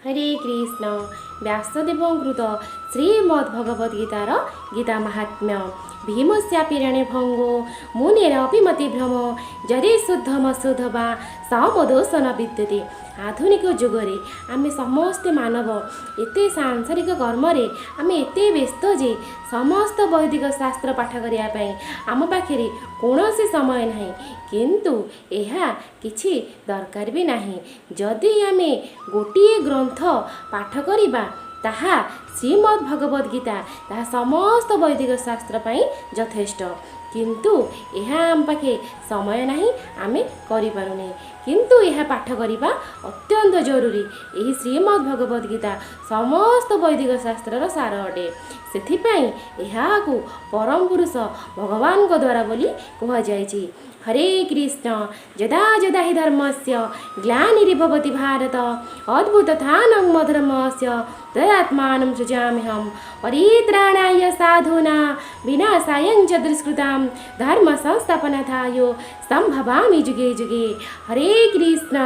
ହରେ କୃଷ୍ଣ। ବ୍ୟାସଦେବଙ୍କୃତ ଶ୍ରୀମଦ୍ ଭଗବଦ ଗୀତାର ଗୀତା ମାହାତ୍ମ୍ୟ। ଭୀମସ୍ୟାପି ରଣେ ଭଙ୍ଗୋ ମୁନେରପି ମତିଭ୍ରମ ଯଦି ଶୁଦ୍ଧମଶୁଦ୍ଧ ବା ସମଦୋଷ ନ ବିଦ୍ୟତେ। ଆଧୁନିକ ଯୁଗରେ ଆମେ ସମସ୍ତେ ମାନବ ଏତେ ସାଂସାରିକ କର୍ମରେ ଆମେ ଏତେ ବ୍ୟସ୍ତ ଯେ ସମସ୍ତ ବୈଦିକ ଶାସ୍ତ୍ର ପାଠ କରିବା ପାଇଁ ଆମ ପାଖରେ କୌଣସି ସମୟ ନାହିଁ। କିନ୍ତୁ ଏହା କିଛି ଦରକାର ବି ନାହିଁ। ଯଦି ଆମେ ଗୋଟିଏ ଗ୍ରନ୍ଥ ପାଠ କରିବା, ତାହା ଶ୍ରୀମଦ୍ ଭଗବଦ ଗୀତା, ତାହା ସମସ୍ତ ବୈଦିକ ଶାସ୍ତ୍ର ପାଇଁ ଯଥେଷ୍ଟ। କିନ୍ତୁ ଏହା ଆମ ପାଖେ ସମୟ ନାହିଁ, ଆମେ କରିପାରୁନେ। କିନ୍ତୁ ଏହା ପାଠ କରିବା ଅତ୍ୟନ୍ତ ଜରୁରୀ। ଏହି ଶ୍ରୀମଦ୍ ଭଗବଦ ଗୀତା ସମସ୍ତ ବୈଦିକ ଶାସ୍ତ୍ରର ସାର ଅଟେ। ସେଥିପାଇଁ ଏହାକୁ ପରମ ପୁରୁଷ ଭଗବାନଙ୍କ ଦ୍ୱାରା ବୋଲି କୁହାଯାଇଛି। ହରେ କୃଷ୍ଣ। ଯଦା ଯଦା ହି ଧର୍ମସ୍ୟ ଗ୍ଲାନିର୍ଭବତି ଭାରତ ଅଭ୍ୟୁତ୍ଥାନମ୍ ଅଧର୍ମସ୍ୟ ତଦାତ୍ମାନଂ ସୃଜାମ୍ୟହम्। ପରିତ୍ରାଣାୟ ସାଧୂନାଂ ବିନାଶାୟ ଚ ଦୁଷ୍କୃତାଂ ଧର୍ମ ସଂସ୍ଥାପନାର୍ଥାୟ ସମ୍ଭବାମି ଯୁଗେ ଯୁଗେ। ହରେ କୃଷ୍ଣ।